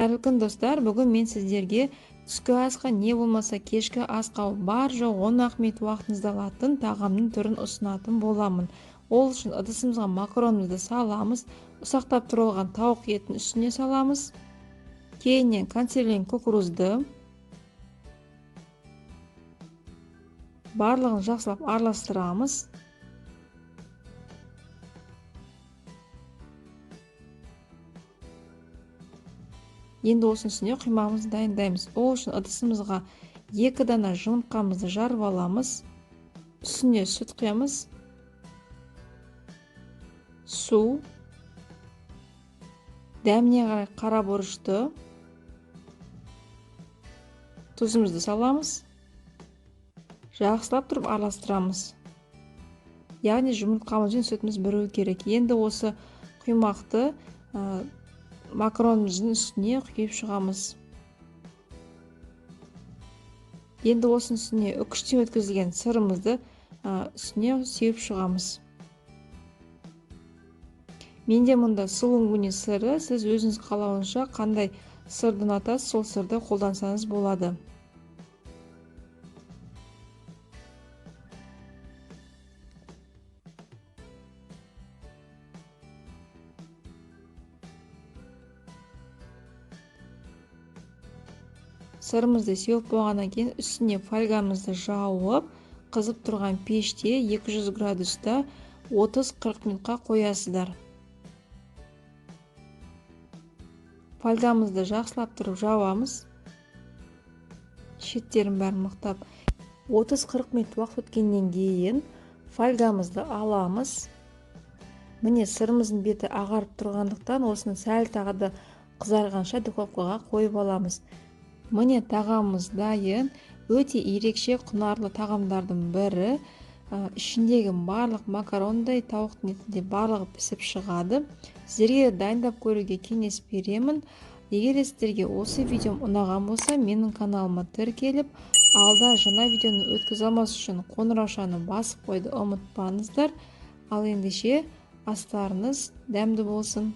Қайырлы күн, достар! Бүгін мен сіздерге түскі асқа, не болмаса кешкі асқа бар жоқ 10-ақ минут уақытыңызды алатын тағамның түрін ұсынатын боламын. Ол үшін ыдысымызға макаронымызды саламыз, ұсақтап туралған тауық етін үстіне саламыз. Кейіннен консервіленген кукурузды барлығын жақсылап араластырамыз. Енді осының үстіне құймамызды дайындаймыз. Ол үшін ыдысымызға 2 дана жұмыртқамызды жарып аламыз. Үстіне сүт құямыз. Су, дәміне қарай қара бұрышты, тұзымызды саламыз. Жақсылап тұрып араластырамыз. Яғни жұмыртқамыз бен сүтіміз біруі керек. Енді осы құймақты макаронымыздың үстіне құйып шығамыз. Енді осының үстіне үкіштен өткізілген сырымызды үстіне сеуіп шығамыз. Менде мұнда сулугуни сыры, сіз өзіңіз қалауынша қандай сырды ұнатасыз, сол сырды қолдансаңыз болады. Сырымызды сеуіп болғаннан кейін үстіне фольгамызды жауып, қызып тұрған пеште 200 градуста 30-40 минутқа қоясыздар. Фольгамызды жақсылап тұрып жауамыз. Шеттерін бәрін мықтап. 30-40 минут уақыт өткеннен кейін фольгамызды аламыз. Міне, сырымыздың беті ағарып тұрғандықтан осыны сәл тағы да қызарғанша духовкаға қойып аламыз. Міне, тағамымыз дайын. Өте ерекше құнарлы тағамдардың бірі. Ішіндегі барлық макарондай, тауықтың етінде барлығы пісіп шығады. Сіздерге дайындап көруге кеңес беремін. Егер сіздерге осы видеом ұнаған болса, менің каналыма тіркеліп, алда жаңа видеоны өткізе алмас үшін қоңыраушаны басып қойды ұмытпаңыздар. Ал ендеше астарыңыз дәмді болсын.